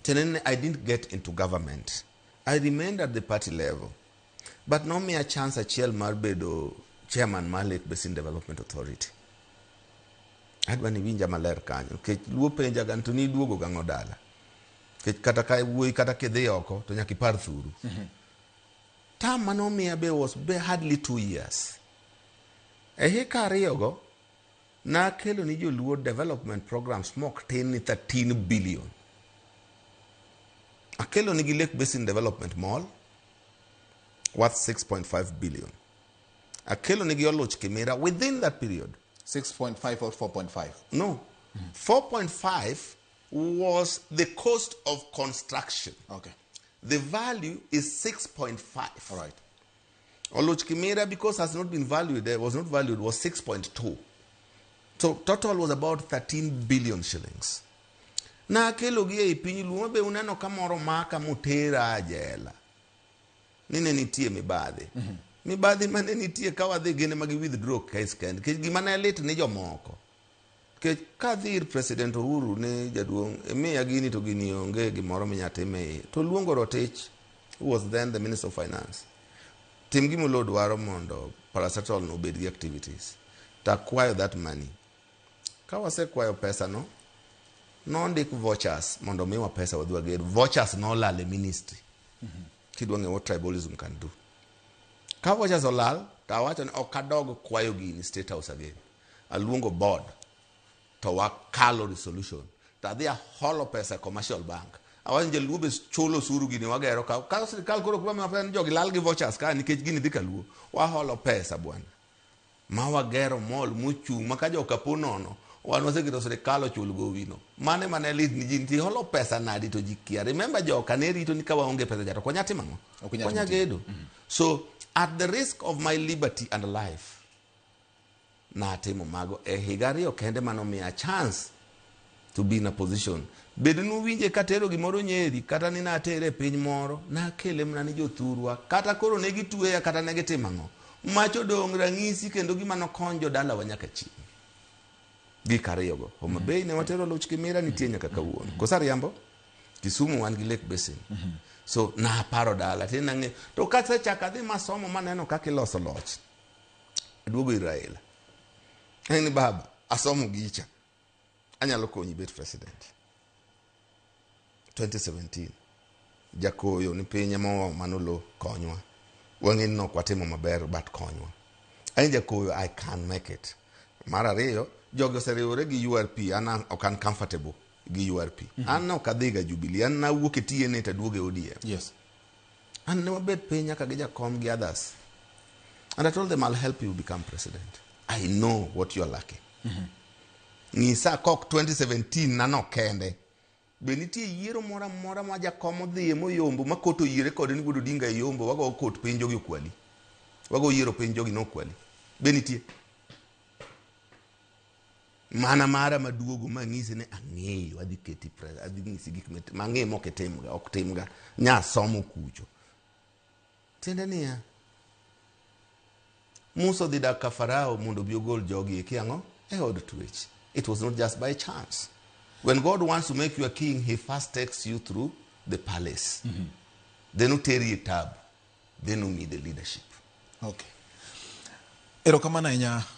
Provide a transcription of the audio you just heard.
Tiende ni I didn't get into government. I remained at the party level. But nomiya chance achiel mar bedo chairman mar Lake Basin Development Authority. Adwa ni iwinja maler kanyo. Nikech luo penja ga to niduogo gang'o dala. Nikech kata ka wuoyi kata kidhi oko to nyaka ipar thuru. Term manomiya be was be hardly 2 years. E hika ariyogo, nakelo ni joluo development programs mok tin ni 13 billion. Akelo nigi Lake Basin Development Mall worth 6.5 billion. Akelo nigi Oluch Kimira within that period. 6.5 or 4.5? No. 4.5 was the cost of construction. The value is 6.5. All right. Oluch Kimira, because has not been valued, was not valued, was 6.2. So total was about 13 billion shillings. Na akelo gi ei piny luo ma be uneno ka moro maka motera jela. Ni ne nitie mibadhi. Mibadhi mane nitie ka wadhi gin ema gi withdraw case kende. Nikech gima ne lit ni jomoko. Nikech kadhi ir President Uhuru ni jaduong' imiya gini to gini onge gimoro minya tim e iye. To luongo Rotich, who was then the Minister of Finance. Tim gima Oloo dwaro mondo parastatal no obed gi activities. To acquire that money. Ka wasekwayo pesa no, nondik vouchers mondo miwa pesa wadhi wager. Vouchers nolal e ministry. Kidwa ng'eyo what tribalism can do. Ka vouchers olal, to awacho ni ok adog kwayo gini State House again. Aluongo board to wakalo resolution. To adhi aholo pesa e commercial bank. Awacho ni jaluo be chulo osuru gini wagero ka. Ka sirikal koro kuma miwa pesa ni jogi lal gi vouchers ka nikech gini dhi kaluo. Waholo pesa bwana. Ma wagero mall mochung' ma ka joka po nono wan waseketo sirikal ochul gowino. Mane mane lit ni ji nitie holo pesa nadi to ji kia. Remember joka ne rito ni ka waonge pesa cha to ok wanya timo ang'o? Ok wanyal Ok wanya timo tich. Gedo. So at the risk of my liberty and life natimo mago e higa 2 kende manomiya chance to be in a position. Bed nuwinje katero gimoro Nyeri kata ni natere e piny moro nakele mana ni jothurwa kata koro ne gitweya kata ne gitimo ang'o mach odong' rang'isi kendo gima nokony jodalawa nyaka chieng' gik ariyogo Homa Bay ne watero Luch Kimira nitie nyaka kawuono koso ariambo Kisumu wan gi Lake Basin so naparo dala tin nang'eyo to kasechako adhi masomo maneno kaka iloso loch aduogo ir Raila en ni baba asomo gicha anyalo konyi bet president 2017 jakoyo ni piny ema mano lo konywa wang'e ni ok watimo maber but konywa en jakoyo I can make it. Mar ariyo jogi oseriwore gi URP an ok an comfortable gi URP an ok adhiga Jubilee an nawuok e TNA to aduogo e ODM. And ne wabet piny nyaka gi jakom gi others and I told them, "I'll help you become president. I know what you are lacking. Ng'isa kok 2017 nano kende be nitie yiero moro amora ma jakom odhiye moyombo ma kot oyiere kode ni wuod Odinga e yombo wago kot piny jogi okwali wago yiero piny jogi nokwali be nitie mana mara maduogo mang'isi ni ang'eyo adhi keti adhi ng'isi gik mang'eyo mok itimga ok timga nya somo kucho." Tiende niya Musa odhi dak ka Farao mondo obi ogol jogi eki ang'o e od twech. It was not just by chance. When God wants to make you a king, he first takes you through the palace, then oteri e tabu, then omiyi the leadership. Okay. Erokamano ahinya.